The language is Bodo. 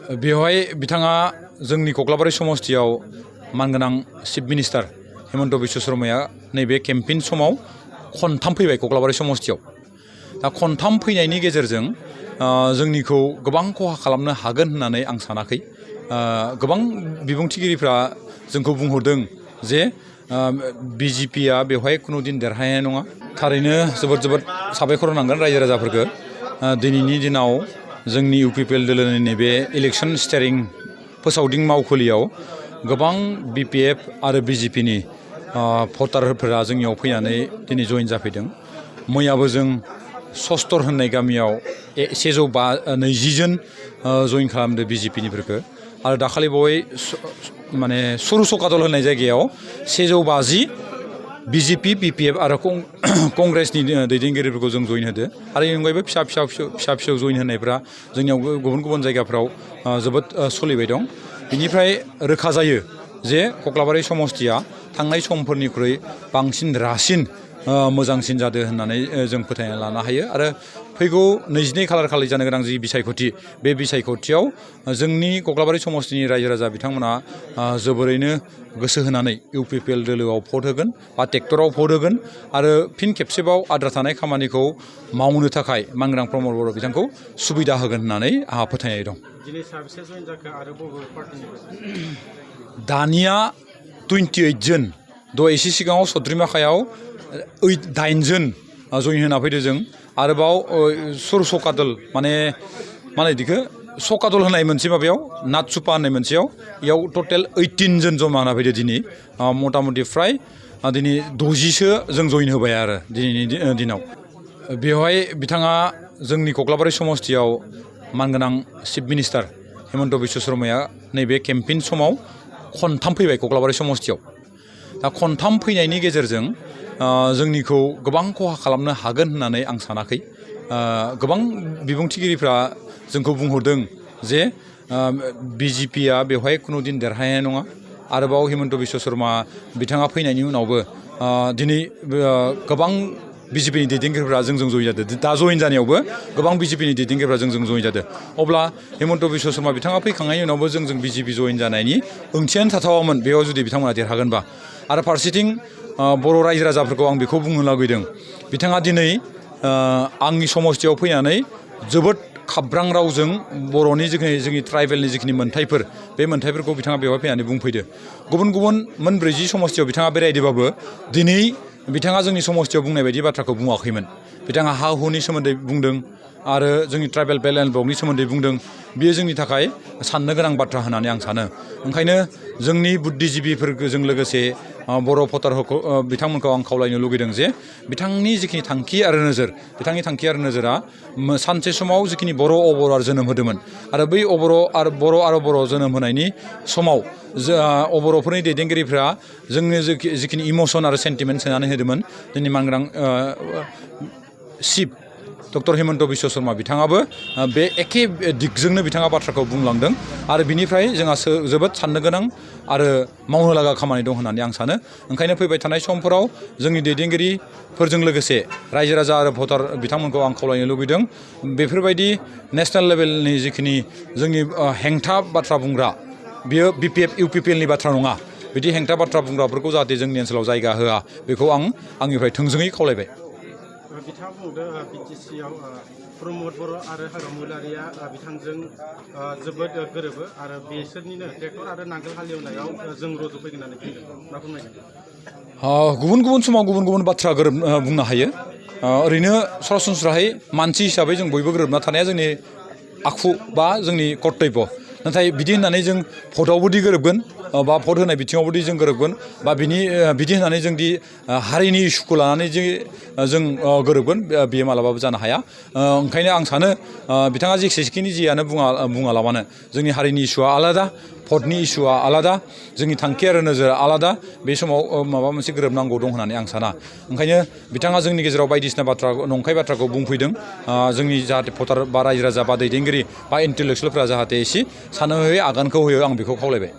बेवहाय बिथाङा जोंनि कक्लाबारि समस्तियाव मानगोनां चिफ मिनिस्टार हेमन्त बिश्व शर्माया नैबे केम्पेइन समाव खनथाम फैबाय कक्लाबारि समस्तियाव। दा खनथाम फैनायनि गेजेरजों जोंनिखौ गोबां खहा खालामनो हागोन होननानै आं सानाखै। गोबां बिबुंथिगिरिफ्रा जोंखौ बुंहरदों जे बिजेपिआ बेवहाय कुनु दिन देरहानाय नङा। थारैनो जोबोद साबायखर होनांगोन रायजो राजाफोरखौ। दिनैनि दिनाव जोंनि इउपिपिएल दोलोनि नैबे इलेक्शन स्टेरिं फोसावदिं मावखुलियाव गोबां बिपिएफ आरो बिजेपिनि भटारफोरा जोंनियाव फैनानै दिनै जइन जाफैदों। मैयाबो जों सस्तर होननाय गामियाव 120 जन जइन खालामदों बिजेपिनिफोरखौ। आरो दाखालि बावै माने सरू सकादल होननाय जायगायाव 150 बिजेपि बिपिएफ आरो कंग्रेसनि दैदेनगिरिफोरखौ जों जइन होदो। आरो बेनि अनगायैबो फिसा फिसौ जइन होनायफ्रा जोंनियाव गुबुन जायगाफ्राव जोबोद सोलिबाय दं। बिनिफ्राय रोखा जायो जे कक्लाबारि समस्तिया थांनाय समफोरनिख्रुइ बांसिन रासिन मोजांसिन जादों होननानै जों फोथायना लानो हायो। आरो फैगौ 22 खालार खालि जानो गोनां जि बिसायख'थि, बे बिसायख'थियाव जोंनि कक्लाबारि समस्तिनि रायजो राजा बिथांमोना जोबोरैनो गोसो होनानै इउपिपिएल दोलोआव भट होगोन बा ट्रेक्टराव भट होगोन। आरो फिन खेबसेबाव आद्रा थानाय खामानिखौ मावनो थाखाय मानगोनां प्रमद बर' बिथांखौ सुबिदा होगोन होननानै आंहा फोथायनाय दं। दानिया 28 जन एसे सिगाङाव सद्रिमाखायाव 8 जन जइन होना फैदों जों। आरोबाव सरू सकादल माने बिदिखौ सकादल होननाय मोनसे माबायाव नाथसुपा होननाय मोनसेयाव इयाव टटेल 18 जन जमा होना फैदों दिनै। मथा मथि फ्राय दिनै 60सो जों जइन होबाय आरो दिनैनि दिनाव। बेवहाय बिथाङा जोंनि कक्लाबारि समस्तियाव मानगोनां चिफ मिनिस्टार हेमन्त बिश्व शर्माया नैबे केम्पेइन समाव खनथाम फैबाय कक्लाबारि समस्तियाव। दा खनथाम फैनायनि गेजेरजों जोंनिखौ गोबां खहा खालामनो हागोन होननानै आं सानाखै। गोबां बिबुंथिगिरिफ्रा जोंखौ बुंहरदों जे बिजेपिआ बेवहाय कुनु दिन देरहानाय नङा। आरोबाव हेमन्त बिश्व शर्मा बिथाङा फैनायनि उनावबो दिनै गोबां बिजेपिनि दैदेनगिरिफ्रा जोंजों जइन जादों। दा जइन जानायावबो गोबां बिजेपिनि दैदेनगिरिफ्रा जोंजों जइन जादों। अब्ला हेमन्त बिश्व शर्मा बिथाङा फैखांनायनि उनावबो जोंजों बिजेपि जइन जानायनि ओंथियानो थाथावामोन बेयाव जुदि बिथांमोना देरहागोनबा। आरो फारसेथिं बर' रायजो राजाफोरखौ आं बेखौ बुंनो लुगैदों, बिथाङा दिनै आंनि समस्तियाव फैनानै जोबोद खाब्रां रावजों बर'नि जोंनि ट्राइबेलनि जिखिनि मोन्थाइफोर, बे मोन्थाइफोरखौ बिथाङा बेवहाय फैनानै बुंफैदो। गुबुन 40 समस्तियाव बिथाङा बेरायदोंबाबो दिनै बिथाङा जोंनि समस्तियाव बुंनाय बायदि बाथ्राखौ बुङाखैमोन। बिथाङा हा हुनि सोमोन्दै बुंदों आरो जोंनि ट्राइबेल बेल्ट एन्ड ब्लकनि सोमोन्दै बुंदों। बेयो जोंनि थाखाय साननो गोनां बाथ्रा होननानै आं सानो। ओंखायनो जोंनि बुद्धिजिबिफोरजों लोगोसे बर' भटारफोरखौ बिथांमोनखौ आं खावलायनो लुगैदों जे बिथांनि जिखिनि थांखि आरो नोजोरा सानसे समाव जिखिनि बर' अबरार जोनोम होदोंमोन आरो बै बर' जोनोम होनायनि समाव बर'फोरनि दैदेनगिरिफ्रा जोंनि जिखिनि इमसन आरो सेन्टिमेन्ट सोनानै होदोंमोन, जोंनि मानगोनां चिफ डक्टर हेमन्त बिश्व शर्मा बिथाङाबो बे एखे दिगजोंनो बिथाङा बाथ्राखौ बुंलांदों। आरो बिनिफ्राय जोंहा जोबोद साननो गोनां आरो मावनो लागा खामानि दं होननानै आं सानो। ओंखायनो फैबाय थानाय समफोराव जोंनि दैदेनगिरिफोरजों लोगोसे रायजो राजा आरो भटार बिथांमोनखौ आं खावलायनो लुबैदों, बेफोरबायदि नेसनेल लेभेलनि जिखिनि जोंनि हेंथा बाथ्रा बुंग्रा, बियो बिपिएफ इउपिपिएलनि बाथ्रा नङा। बिदि हेंथा बाथ्रा बुंग्राफोरखौ जाहाथे जोंनि ओनसोलाव जायगा होआ, बेखौ आं आंनिफ्राय थोंजोङै खावलायबाय। बिथाङा बुंदों बिटिसिआव प्रमद बर' आरो हाग्राम महिलारिया बिथांजों जोबोद गोरोबो आरो बिसोरनिनो ट्रेक्टर आरो नांगोल हालेवनायाव जों रज'फैगोन होननानै बुंदों। मा फोरमायगोन? गुबुन समाव गुबुन बाथ्रा बुंनो हायो। ओरैनो सरासनस्रायै मानसि हिसाबै जों बयबो गोरोबना थानाया जोंनि आखु बा जोंनि कर्तब्य। नाथाय बिदि होननानै जों भटआवबोदि गोरोबगोन बा भट होनाय बिथिङावबोदि जों गोरोबगोन बा बिदि होननानै जोंदि हारिनि इस्युखौ लानानै जों गोरोबगोन, बेयो मालाबाबो जानो हाया। ओंखायनो आं सानो बिथाङा जेसेखिनि जियानो बुङालाबानो जोंनि हारिनि इस्युआ आलादा, भटनि इस्युआ आलादा, जोंनि थांखि आरो नोजोरा आलादा। बे समाव माबा मोनसे गोरोबनांगौ दं होननानै आं साना। ओंखायनो बिथाङा जोंनि गेजेराव बायदिसिना नंखाय बाथ्राखौ बुंफैदों। जोंनि जाहाथे भटार बा रायजो राजा बा दैदेनगिरि बा इन्टेलेक्सुवेलफ्रा जाहाथे एसे साननो आगानखौ होयो, आं बेखौ खावलायबाय।